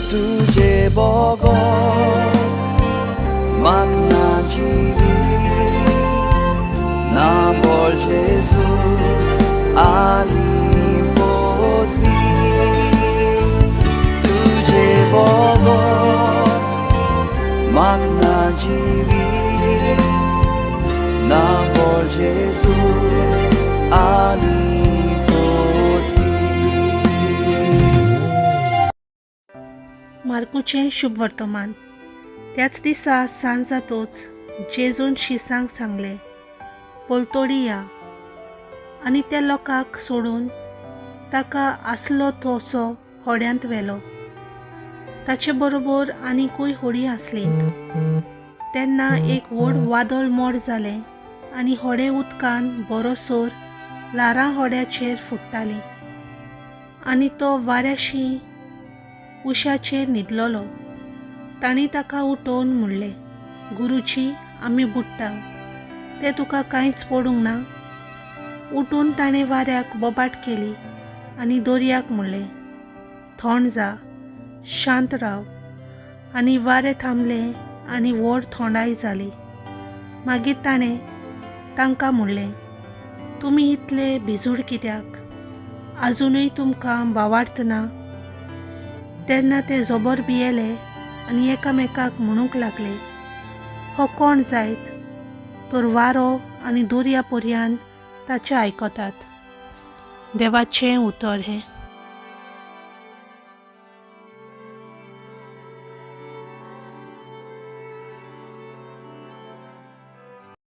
तुजे बगर म्हाक ना जिवीत ना बोल जेजू आनी पदवी तुजे बगर म्हाक ना जिवीत ना बोल जेजू आनी पदवी. मार्कूचें शुभ वर्तमान. त्याच दिसा सांज जातोच जेजून शिसांक सांगलें, पलतोडी या. आनी त्या लोकांक सोडून ताका आसलो तसो होड्यांत व्हेलो. ताचे बरोबर आनिकूय होडीं आसलीं. तेन्ना एक व्हड वादळ मोड जालें आनी होडें उदकान बरोसर ल्हारां होड्याचेर फुट्टालीं आनी तो वाऱ्याशी उशाचेर न्हिदलेलो. तांणी ताका उठोवन म्हणलें, गुरुजी, आमी बुडटा, तें तुका कांयच पडूंक ना? उठून ताणें वाऱ्याक बोबाट केली आनी दर्याक म्हणलें, थोंड जा, शांत राव. आनी वारें थांबलें आनी व्हड थोंडाय जाली. मागीर ताणें तांकां म्हणलें, तुमी इतले भिजूड कित्याक? आजुनूय तुमकां भावार्थ ना? तेन्ना ते जबर भियेले आनी एकामेकाक म्हणूंक लागले, हो कोण जायत तर वारो आनी दर्या पर्यान ताचें आयकतात. देवाचें उतर हें.